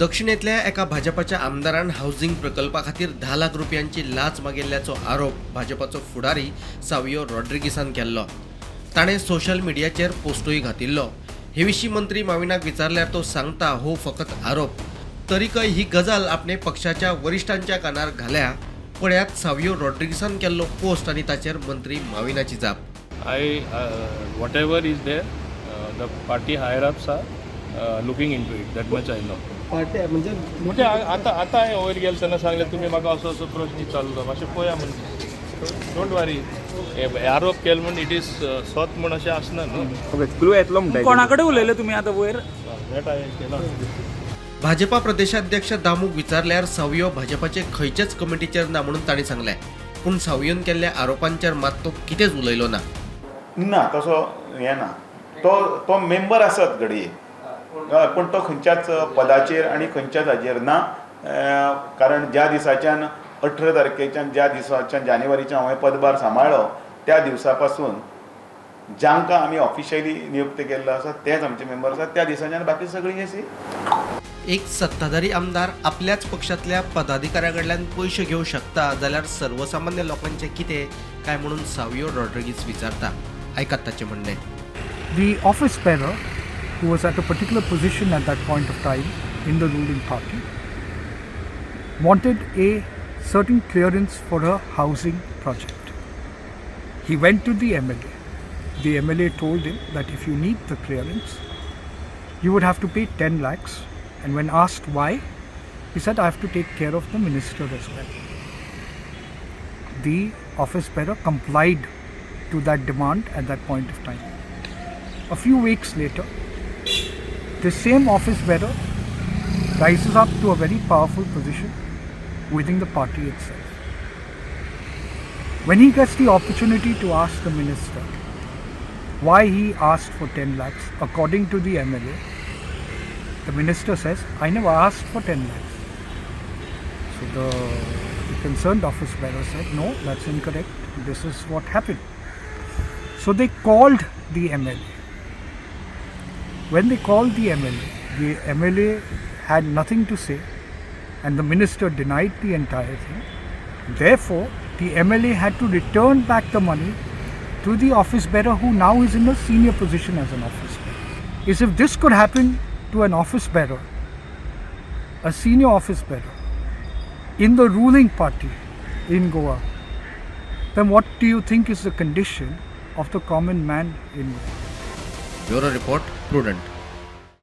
दक्षिणेंतल्या एका भाजपाच्या आमदारान हावसिंग प्रकल्पा खातीर 10 लाख रुपयांची लाच मागिल्ल्याचो आरोप भाजपाचो फुडारी सावियो रॉड्रिगिसान केल्लो. ताणें सोशल मिडियाचेर पोस्टूय घातिल्लो. हे विशीं मंत्री माविनाक विचारल्यार तो सांगता, हो फकत आरोप. तरीकय ही गजाल आपणे पक्षाच्या वरिश्ठांच्या कानार घाल्या. पळयात सावियो रॉड्रिगिसान केल्लो पोस्ट आनी ताचेर मंत्री माविनाची जाप. I whatever is there, the party higher ups are looking into it. That much I know. Party म्हणजे म्हणजे आतां आतां हांवें वयर गेले तेन्ना सांगलें, तुमी म्हाका असो असो प्रश्न विचारलो, मातशें पळया म्हण. Don't वरी, हे आरोप केले म्हण it is सत म्हण अशें आसना न्हू. ओके, क्लू येतलो म्हणटा. कोणा कडेन उलयले तुमी आतां वयर? That I cannot. Bhajpa प्रदेशाध्यक्ष दामूक विचारल्यार सावियो भाजपाचे खंयचेच कमिटीचेर ना म्हणून तांणी सांगलें. पूण सावियोन केल्ल्या आरोपांचेर मात तो कितेंच उलयलो ना. ना, तसो हें ना. तो तो मेंबर आसत घडये, हय, पूण तो खंयच्याच पदाचेर आनी खंयच्याच हाजेर ना, कारण ज्या दिसाच्यान, 18 तारखेच्यान, ज्या दिसाच्यान जानेवारीच्यान हांवें पदभार सांबाळ्ळो, त्या दिवसा पासून जांकां आमी ऑफिशियली नियुक्त केल्लो आसा तेच आमचे मेंबर आसात. त्या दिसाच्यान बाकी सगळीं अशी एक सत्ताधारी आमदार आपल्याच पक्षातल्या पदाधिकाऱ्या कडल्यान पयशे घेवंक शकता जाल्यार सर्वसामान्य लोकांचें कितें काय म्हणून सावियो रॉड्रिगीस विचारता. आयकात ताचें म्हणणें. The office bearer, who was at a particular position at that point of time in the ruling party, wanted a certain clearance for a housing project. He went to the MLA. The MLA told him that if you need the clearance, you would have to pay 10 lakhs. And when asked why, he said, "I have to take care of the minister as well." The office bearer complied to that demand at that point of time. A few weeks later, the same office bearer rises up to a very powerful position within the party itself. When he gets the opportunity to ask the minister why he asked for 10 lakhs, according to the MLA, the minister says, "I never asked for 10 lakhs." So the concerned office bearer said, "No, that's incorrect. This is what happened." So they called the MLA. When they called the MLA had nothing to say and the minister denied the entire thing. Therefore, the MLA had to return back the money to the office bearer, who now is in a senior position as an office bearer. Is if this could happen to an office bearer, a senior office bearer, in the ruling party in Goa, then what do you think is the condition of the common man in Goa? Bureau report, prudent.